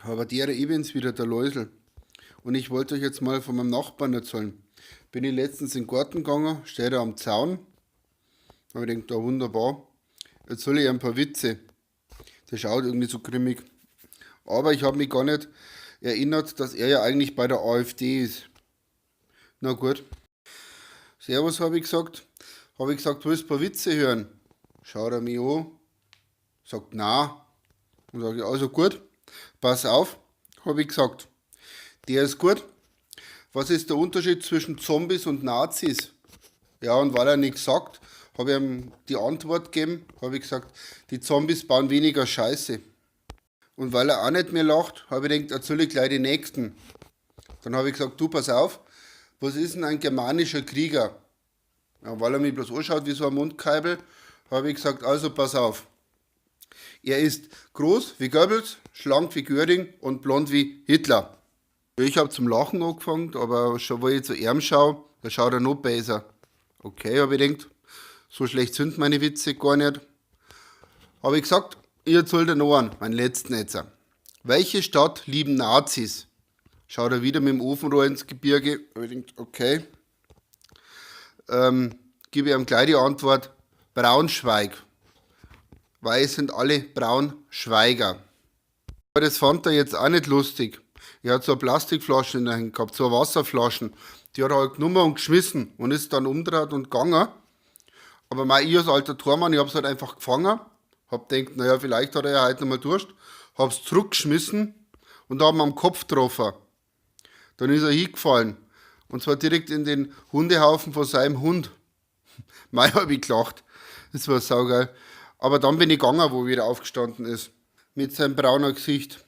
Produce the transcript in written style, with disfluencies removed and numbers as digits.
Habadere, ich bin's wieder, der Läusel. Und ich wollte euch jetzt mal von meinem Nachbarn erzählen. Bin ich letztens in den Garten gegangen, stehe da am Zaun. Hab ich gedacht, da wunderbar. Jetzt soll ich ein paar Witze. Der schaut irgendwie so grimmig. Aber ich habe mich gar nicht erinnert, dass er ja eigentlich bei der AfD ist. Na gut. Servus, habe ich gesagt. Habe ich gesagt, willst du ein paar Witze hören? Schaut er mich an. Sagt, na. Und sage ich, also gut, pass auf, habe ich gesagt. Der ist gut. Was ist der Unterschied zwischen Zombies und Nazis? Ja, und weil er nichts sagt, habe ich ihm die Antwort gegeben, habe ich gesagt, die Zombies bauen weniger Scheiße. Und weil er auch nicht mehr lacht, habe ich gedacht, erzähle ich gleich die nächsten. Dann habe ich gesagt, du, pass auf, was ist denn ein germanischer Krieger? Ja, weil er mich bloß anschaut wie so ein Mundkeibel, habe ich gesagt, also pass auf. Er ist groß wie Goebbels, schlank wie Göring und blond wie Hitler. Ich habe zum Lachen angefangen, aber schon, wo ich zu ihm schaue, da schaut er noch besser. Okay, habe ich gedacht, so schlecht sind meine Witze gar nicht. Habe ich gesagt, ich erzähl dir noch einen, meinen letzten jetzt. Welche Stadt lieben Nazis? Schaut er wieder mit dem Ofenrohr ins Gebirge. Hab ich gedacht, okay. Gebe ihm gleich die Antwort: Braunschweig. Weil es sind alle Braunschweiger. Aber das fand er jetzt auch nicht lustig. Er hat so eine Plastikflasche in der Hand gehabt, so eine Wasserflaschen. Die hat er halt genommen und geschmissen und ist dann umgedreht und gegangen. Aber mein, ich als alter Tormann, ich hab's halt einfach gefangen. Hab gedacht, naja, vielleicht hat er ja heute nochmal Durst. Hab's zurückgeschmissen und da haben wir am Kopf getroffen. Dann ist er hingefallen. Und zwar direkt in den Hundehaufen von seinem Hund. Mei, hab ich gelacht. Das war saugeil. Aber dann bin ich gegangen, wo er wieder aufgestanden ist. Mit seinem braunen Gesicht.